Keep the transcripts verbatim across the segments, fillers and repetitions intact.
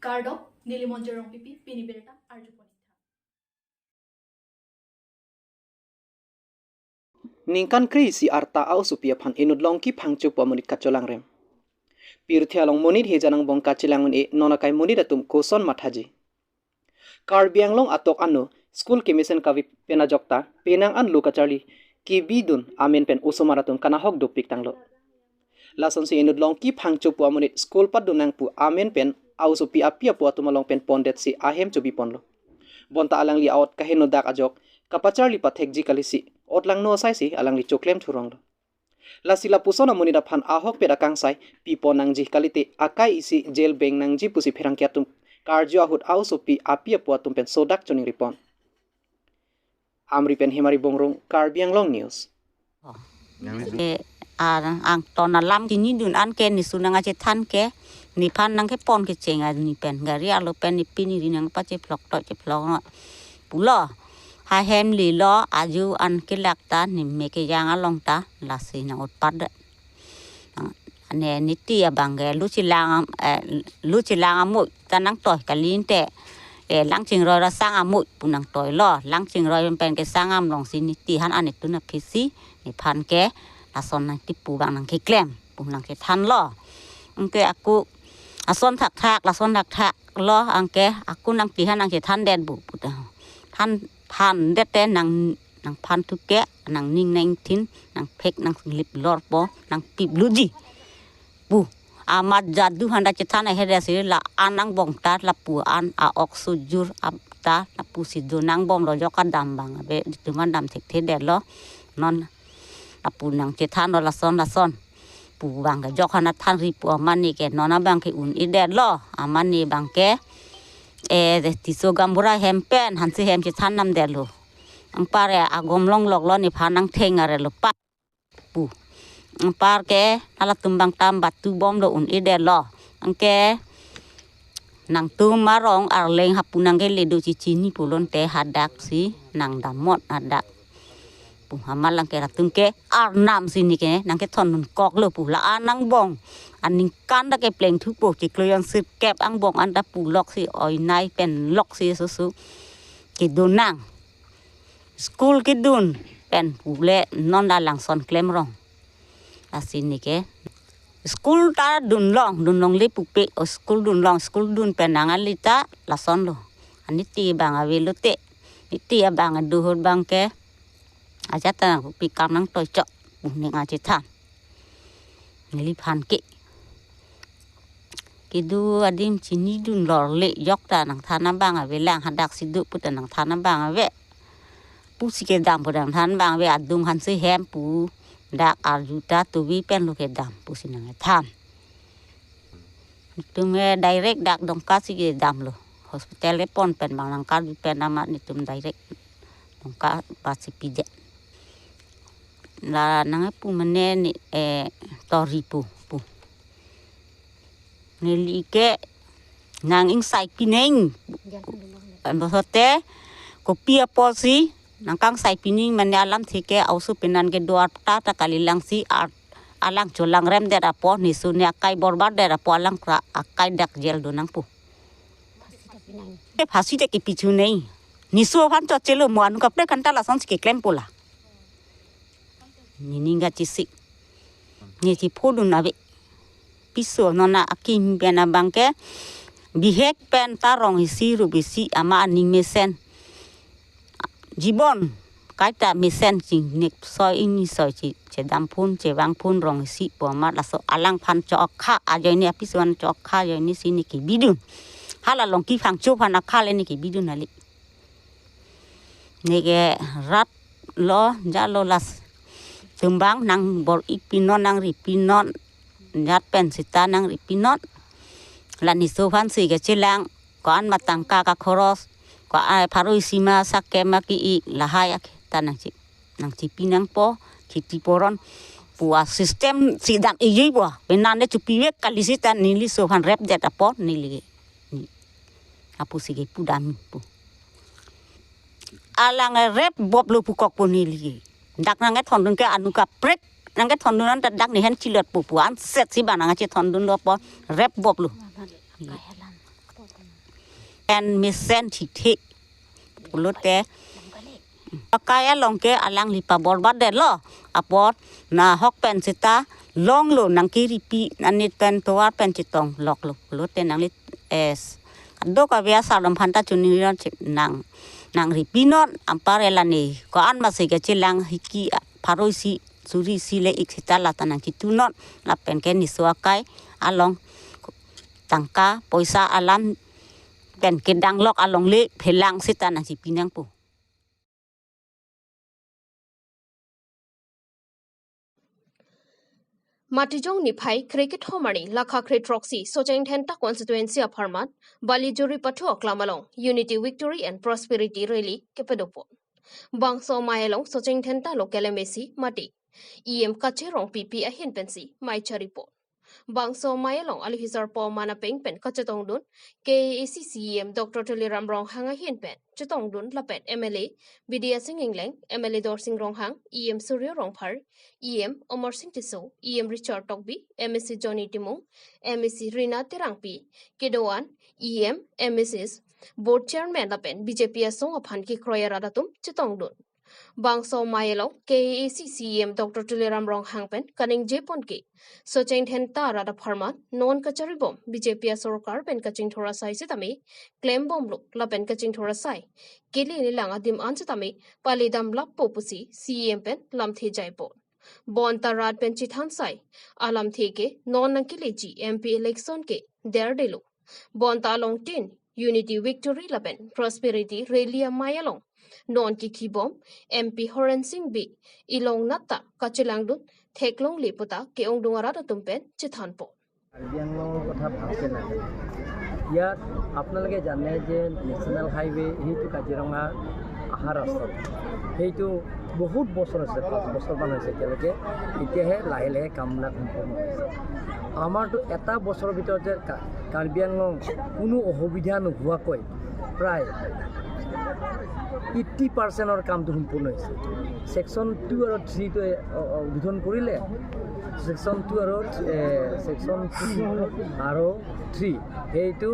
Kardom, neli Monjir Rongpipi, pini birta arjupon. Ningkan kre-isi arta a-osopi aphan inut Longki Phangcho pu amonit kacholangrem. Pirthe along monit hejan angbong kachelang un-e, non akai monit atum koson mathaji. Karbi Anglong atok ano school kemesen kave pen ajok ta penang an lo kacharli kebidun amen pen osomar atum kanahok dopik tanglo. Lasonsi inut Longki Phangcho pu amonit school padun nang pu amen pen a-osopi api apo atum along pen pondetsi ahem chobiponlo. Bonta alangli a-ot kaheno dak ajok kapacharli pathekji kalisi, ot langno asaisi alangli choklem thuronglo. Lasi lapuson amonit aphan ahokpet akangsai pipon nangji, kalite akai isi jail beng nangji pusi pherangke atum karju ahut a-osopi api apo atum pen sodak choningripon. Amri pen Hemari Bongrung, Karbi Anglong News. Ke arang angton alam kinidun an ke nisu nangchethan ke, nephan nangkepon kecheng arni pen, gari arlo pen nepi neri nangpachephlok to chephlok no pulo. Hahem lilo, aju an kelak ta, neme kejang along ta, lasi nang-otpat det. Nang, ne niti abang ke, lu chelang, eh, lu chelang amuj ta nangtoi kali inte. Eh, Langchingroi rasang amuj pu nangtoilo. Langchingroi pen kesang amlong si niti han anetun aphisi, nephan ke lason nangtipu abang nangkeklem pu nangchethanlo. Anke ako ason thakthak, lason thakthak lo, anke ako nangtihan nangchethan det bu puta. Than, than det te nang, nangphan thuke, nangning nangthin, nangphek nanglip lorpo, nangpip luji pu. Amat jadu handa chethan ahe desi la-an angbong ta lapu an a-ok sujur ap ta lapusi do nangbomlo, jok adam abang ave, itum adam thekthe detlo. Non lapu nangchethanlo lason lason pu abang ke jok hana thanri pu amani ke non abang ke un-e detlo. Amani abang ke, eh, Tisso gaonbura hem pen hanse hem chethan nam detlo. Anpar ya agom longloklo, nephan nangtheng arelo pa pu. Anpar ke halatum abang tam batu bomlo, un-e detlo. Anke nangtum arong arleng hapu nangkele do chichini pulote hadak si nangdamot hadak pu. Hamalang ke latum ke arnam si neke nangkethondun koklo pu, la-an angbong aningkan ta kepleng thupo, chiklo jon sirkep angbong an ta pulok si oinai pen lok si susu kedo nang. School kedun pen pule non la langson klemrong. Lasi neke school ta dunlong, dunlongle pupe, o school dunlong, school dun pen nang alita lasonlo. Aniti abang avelo te, niti abang aduhur abang ke ajat ta nangpi kam nangtoi chok pu nangchethan. Neliphan ke kedo adim chinidun lorle jok ta nangthan abang avelang, hadak si do pu ta nangthan abang ave. Pusi kedam pu nangthan abang ave, adung hanse hem pu dak arju ta tuvi pen lo kedam pusi nangthan. Itum ke direct dak Dongka si kedamlo. Hospital kepon pen abang nangkarju pen amat netum direct Dongka pasi pide. La nangpu mane ne, eh, tori pu, pu. Neli ke nang-ingsai pining. Bosote kopi apotsi nangkangsai pining mane alamthe ke a-oso penan kedo arta ta kalilang si ar-, alang cholangrem det apot, niso ne akai borbar det apot, alang kra akai dak jail do nangpo. Te phasi te kipi chunei. Niso aphan chot chelo, mo anu kaprek kanta lasonsi keklem pola. Nining kachesik. Ne chiphodun ave. Piso nona akim pen abang ke bihek pen ta rong isi rup isi ama aning mesen. Jibon kaita mesen chingnek soi ini soi chi, chedam phun, chevang phun rong isi pu amat laso alangphan chokha ajoine, apiso aphan chokha ajoine si ne kebidun. Hala Longki Phangcho aphan akha le ne kebidun kali. Neke rat lo, jalo las tumbang nangbor-i pinon, nangri pinon, jat pen sita nangri pinon. La niso aphansi kechelang, ko-an ma tangka kakhoros, ko-an pharo isi ma sak kema ki-i lahai ak ta nangchi, nangchipi nangpo, khiti poron pu a-system si dam iji po. Penan de chupivek kali sita neliso aphan rep det apot neli. Apusi kepu dam pu. Alang rep boplo pu kokpo neli. Dak nangkethondun ke anu kaprek nangkethondun anta dak nehen chilot pu pu anset si abang nangchethondunlo po, rep boplo. pen mesen thithe pulote, akai along ke alangli paborbat detlo, apot nahok pen seta longlo, nangkeripi nanit pen tovar pen chetong loklo pulote nangli es kadokave asar alam aphanta choningri non che-, nang, nangripi non, anpar elane ko-an masi kechelang hiki pharo isi suri isi le-ik seta lata nangchitu non, lapen ke niso akai along tangka poisa alam pen kedang lok alongle phelang seta nangchipi nangpo. Matijong niphai krekethom arni lakha kre throksi Socheng Dhenta constituency apharman Balijuri pathu aklam along Unity Victory and Prosperity Rally kepadopon. Bangso amei along Socheng Dhenta local M A C mate E M Kache Rongpipi ahin pensi mei charipon. Bangso amei along alohi sarpo aman apeng pen kachetongdun K A A C C E M Doctor Tuliram Ronghang ahin pen chetongdun lapen M L A Bidya Sing Engleng, M L A Dorsing Ronghang, E M Suryo Rongphar, E M Amarsing Tisso, E M Richard Tokbi, M A C Johnny Timung, M A C Rina Terangpi, kedo-an E M, M A Cs, Board Chairman lapen B J P asong aphan kekroi arat atum chetongdun. Bangso amei along K A A C C E M Doctor Tuliram Ronghang pen kaningjepon ke Socheng Dhenta arat apharman non kacharibom B J P asorkar pen kachingthur asai sitame klembomlo lapen kachingthur asai kelele lang adim an sitame palidam lappo pusi C E M pen lamthe jaipon. Bonta rat pen chethan sai alamthe ke non nangkeleji M P election ke derdelo. Bonta along tin Unity Victory lapen Prosperity Rally amei along non kekhibom M P Horen Sing Bey ilong natta kachelangdun theklongle puta ke-ongdung arat atum pen chethanpon. Karbi আংলঙৰ কথা ভালকে নাজানে। ইয়াত আপোনালোকে জানে যে national highway সেইটো কাজিৰঙা অহা ৰাস্তাটো, সেইটো বহুত বছৰ হৈছে, পাঁচ বছৰমান হৈছে এতিয়ালৈকে। এতিয়াহে লাহে লাহে কামবিলাক সম্পূৰ্ণ হৈছে। আমাৰতো এটা বছৰৰ ভিতৰতে কা-, কাৰ্বি আংলং কোনো অসুবিধা নোহোৱাকৈ প্ৰায় এইটি পাৰ্চেণ্টৰ কামটো সম্পূৰ্ণ হৈছে। ছেকশ্যন টু আৰু থ্ৰীটো, এ, অ, অ, উদ্বোধন কৰিলে। ছেকশ্যন টু আৰু, এ, ছেকশ্যন টু আৰু থ্ৰী, সেইটো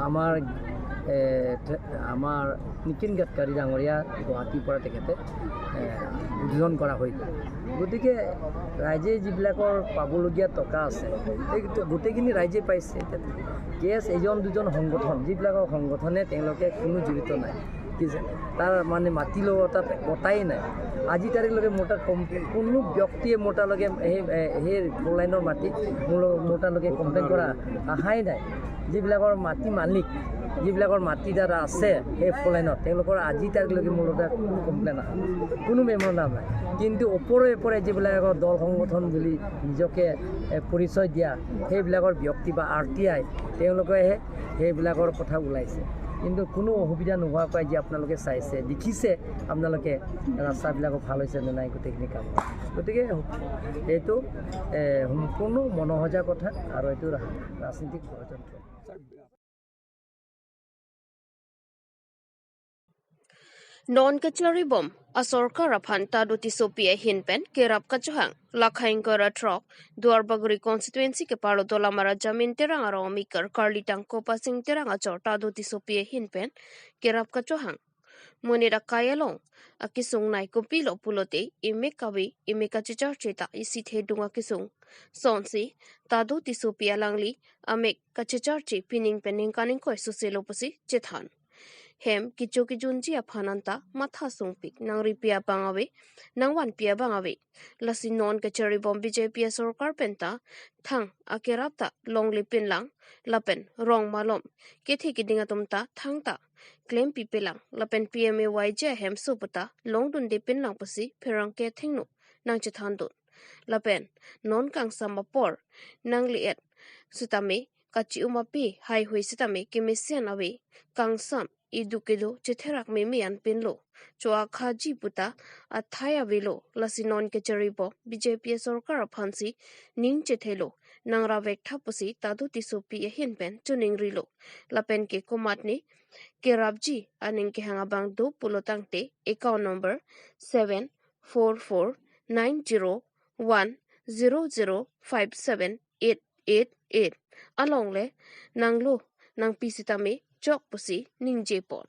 আমাৰ, এ, ট্ৰে-, আমাৰ নীতিন গাডকাৰী ডাঙৰীয়া গুৱাহাটীৰ পৰা তেখেতে, এ, উদ্বোধন কৰা হৈ গ'ল। গতিকে ৰাইজে যিবিলাকৰ পাবলগীয়া টকা আছে, সেইটো গোটেইখিনি ৰাইজে পাইছে। কেছ এজন দুজন সংগঠন, যিবিলাকৰ সংগঠনে তেওঁলোকে কোনো জড়িত নাই, কি যে তাৰ মানে মাটি ল'ব তাত পটাই নাই। আজি তাৰিখলৈকে মোৰ তাত কম-, কোনো ব্যক্তিয়ে মোৰ তালৈকে সেই, এ, সেই ফ'ৰ লাইনৰ মাটি মোৰ লগ-, মোৰ তালৈকে কমপ্লেইন কৰা অহাই নাই। যিবিলাকৰ মাটি মালিক, যিবিলাকৰ মাটি তাত আছে সেই ফ'ৰ লাইনত, তেওঁলোকৰ আজি তাৰিখলৈকে মোৰ তাত কমপ্লেইন অহা নাই, কোনো মেমৰেণ্ডাম নাই। কিন্তু ওপৰে ওপৰে যিবিলাকৰ দল সংগঠন বুলি নিজকে, এ, পৰিচয় দিয়া সেইবিলাকৰ ব্যক্তি বা আৰ টি আই, তেওঁলোকেহে সেইবিলাকৰ কথা ওলাইছে। কিন্তু কোনো অসুবিধা নোহোৱাকৈ আজি আপোনালোকে চাইছে, দেখিছে আপোনালোকে ৰাস্তাবিলাকো ভাল হৈছে নে নাই, গোটেইখিনি কাম। গতিকে এইটো, এ, সম্পূৰ্ণ মনোসজা কথা আৰু এইটো ৰা-, ৰাজনীতিক ষড়যন্ত্ৰ। Non kacharibom asorkar aphan Tadu Tissopi ahin pen kerap kachohang lakha ingkoi ra throk Duarbagori constituency kepar Dolamara Jamin Terang arong amekar karli tangko Pasing Terang achor Tadu Tissopi ahin pen kerap kachohang. Monit akai along akesung nai kopilo pulote emek kave, emek kachecharche ta isi thedung akesung. Sonsi Tadu Tissopi alangli amek kachecharche pining pen ningkan ingkoi soselo pusi chethan. Hem kecho kejunji aphan anta matha sungpik, nangripi abang ave, nangvanpi abang ave. Lasi non kacharibom B J P asorkar pen ta thang akerap ta longle pinlang lapen rong malom kethe keding atum ta thangta klempi pelang lapen P M A Y G ahemso puta longdunde pinlang pusi pherangke athengno nangchethandun. Lapen non kangsam apor nangle-et sitame, kachi-um ape haihui sitame kemesen ave, kangsam idu kedo chetherak meme anpinlo, cho-akhaji puta athai avelo. Lasi non kacharibom B J P asorkar aphansi ning chethelo, nangravek tha pusi Tadu Tissopi ahin pen choningrilo. Lapen ke komatne kerapji aning kehang abang do pulo tangte account number seven four four nine zero one zero zero five seven eight eight eight along le nanglo nangpi sitame chok pusi ningje pon.